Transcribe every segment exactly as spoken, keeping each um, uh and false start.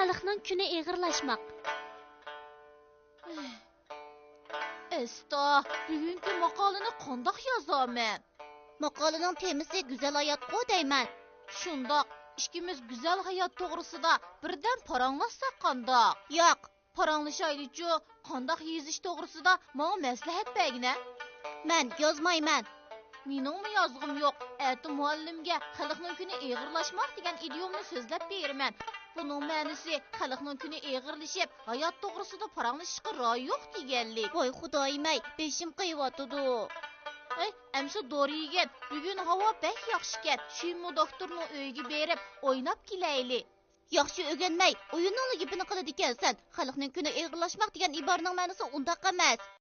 خەلقنىڭ كۈنى ئېغىرلاشماق. ئەستا، بۈگۈنكى ماقالىنى قانداق يازامەن؟ ماقالىنىڭ تېمىسى گۈزەل ھاياتقۇ دەيمەن. شۇنداق، ئىككىمىز گۈزەل ھايات توغرىسىدا بىردەم پاراڭلاشساق قانداق؟ ياق. پاراڭلىشايلىچۇ، قانداق يېزىش توغرىسىدا ماڭا مەسلىھەت بەرگىنە. مەن يازمايمەن. مېنىڭمۇ يازغۇم يوق. ئەتە مۇئەللىمگە خەلقنىڭ كۈنى ئېغىرلاشماق دېگەن ئىدىيومنى سۆزلەپ بېرىمەن. بۇنىڭ مەنىسى خەلقنىڭ كۈنى ئېغىرلىشىپ، ھايات توغرىسىدا پاراڭلىشىشقا رايى يوق دېگەنلىك. ۋاي خۇدايىم-ئەي، بېشىم قېيىۋاتىدۇ. ھەي، ئەمىسە دورا يېگىن. بۈگۈن ھاۋا بەك ياخشىكەن. شۇيمۇ دوختۇرنىڭ ئۆيىگە بېرىپ ئويناپ كېلەيلى. ياخشى ئۆگەنمەي، ئويۇننىڭلا گېپىنى قىلىدىكەنسەن. خەلقنىڭ كۈنى ئېغىرلاشماق دېگەن ئىبارىنىڭ مەنىسى ئۇنداق ئەمەس.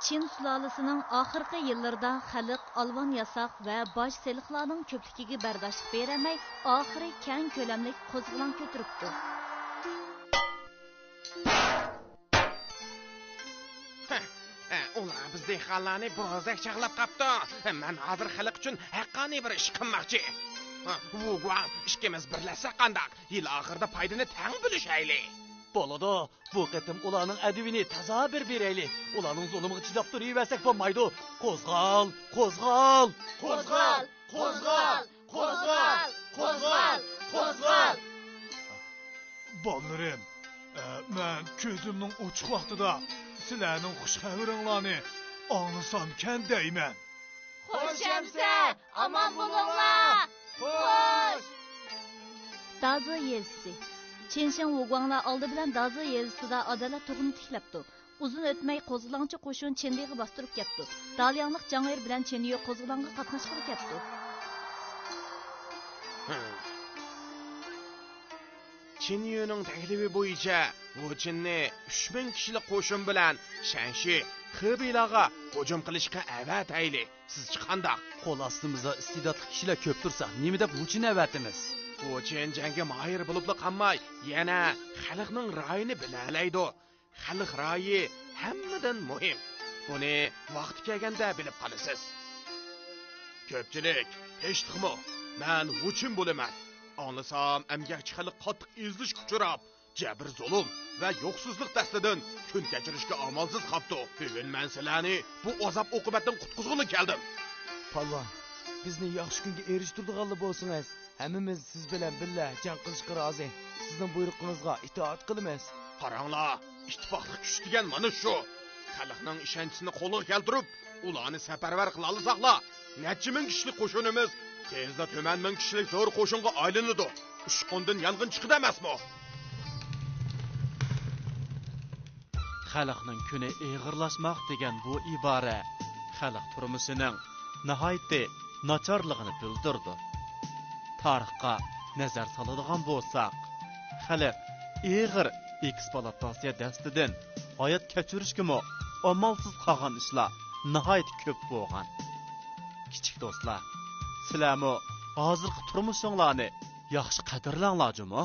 چىن سۇلالىسىنىڭ ئاخىرقى يىللىرىدا خەلق ئالۋان ياساق ۋە باج سېلىقلارنىڭ كۆپلۈكىگە بەرداشلىق بېرەلمەي، ئاخىرى كەڭ كۆلەملىك قوزغىلاڭ كۆتۈرۈپتۇ. ھە، ئۇلار بىز دېھقانلارنى بوزەك چاغلاپ قاپتۇ. مەن ھازىر خەلق ئۈچۈن ھەققانىي بىر ئىش قىلماقچى. ۋۇگۇاڭ، ئىككىمىز بىرلەشسەك قانداق؟ يىل ئاخىرىدا پايدىنى تەڭ بۆلۈشەيلى. بولىدۇ. بۇ قېتىم ئۇلارنىڭ ئەدىۋىنى تازا بىر بېرەيلى. ئۇلارنىڭ زۇلۇمىغا چىداپ تۇرۇۋەرسەك بولمايدۇ. قوزغال، قوزغال! قوزغال، قوزغال، قوزغال، قوزغال، قوزغال! بالىلىرىم، ئە، مەن كۆزۈمنىڭ ئوچۇق ۋاقتىدا سىلەرنىڭ خۇش خەۋىرىڭلارنى ئاڭلىسامكەن دەيمەن. خوش ئەمىسە، ئامان بولۇڭلار. خوش. دازى يېزىسى. چېنشىڭ ۋۇگۇاڭلار ئالدى بىلەن دازى يېزىسىدا ئادالەت تۇغىنى تىكلەپتۇ. ئۇزۇن ئۆتمەي قوزغىلاڭچى قوشۇن چېندىغا باستۇرۇپ كەپتۇ. دالياڭلىق جاڭئېر بىلەن چېنيۆ قوزغىلاڭغا قاتناشقىلى كەپتۇ. چېنيۆنىڭ تەكلىپى بويىچە ۋۇچىننى ئۈچ مىڭ كىشىلىك قوشۇن بىلەن شەنشى، خېبېيلارغا ھۇجۇم قىلىشقا ئەۋەتەيلى. سىزچە قانداق؟ قول ئاستىمىزدا ئىستېداتلىق كىشىلەر كۆپ تۇرسا، نېمە دەپ ۋۇچىننى ئەۋەتىمىز؟ ۋۇچىن جەڭگە ماھىر بولۇپلا قالماي، يەنە خەلقنىڭ رايىنى بىلەلەيدۇ. خەلق رايى ھەممىدىن مۇھىم. بۇنى ۋاقتى كەلگەندە بىلىپ قالىسىز. كۆپچىلىك، تىنچلىقمۇ؟ مەن ۋۇچىن بولىمەن. ئاڭلىسام، ئەمگەكچى خەلق قاتتىق ئېزىلىشكە ئۇچراپ، جەبىر-زۇلۇم ۋە يوقسۇزلۇق دەستىدىن كۈن كەچۈرۈشكە ئامالسىز قاپتۇ. بۈگۈن مەن سىلەرنى بۇ ئازاب-ئوقۇبەتتىن قۇتقۇزغىلى كەلدىم. پالۋان، بىزنى ياخشى كۈنگە ئېرىشتۈرىدىغانلا بولسىڭىز، ھەممىمىز سىز بىلەن بىللە جەڭ قىلىشقا رازى. سىزنىڭ بۇيرۇقىڭىزغا ئىتائەت قىلىمىز. قاراڭلار، ئىتتىپاقلىق كۈچ دېگەن مانا شۇ. خەلقنىڭ ئىشەنچىسىنى قولغا كەلتۈرۈپ، ئۇلارنى سەپەرۋەر قىلالىساقلا، نەچچە مىڭ كىشىلىك قوشۇنىمىز تېزلا تۆمەن مىڭ كىشىلىك زور قوشۇنغا ئايلىنىدۇ. ئۇچقۇندىن يانغىن چىقىدۇ ئەمەسمۇ؟ خەلقنىڭ كۈنى ئېغىرلاشماق دېگەن بۇ ئىبارە خەلق تۇرمۇشىنىڭ ناھايىتى ناچارلىقىنى بىلدۈرىدۇ. تارىخقا نەزەر سالىدىغان بولساق، خەلق ئېغىر ئېكسپلۇئاتاتسىيە دەستىدىن ھايات كەچۈرۈشكىمۇ ئامالسىز قالغان ئىشلار ناھايىتى كۆپ بولغان. كىچىك دوستلار، سىلەرمۇ ھازىرقى تۇرمۇشۇڭلارنى ياخشى قەدىرلەڭلار جۇمۇ.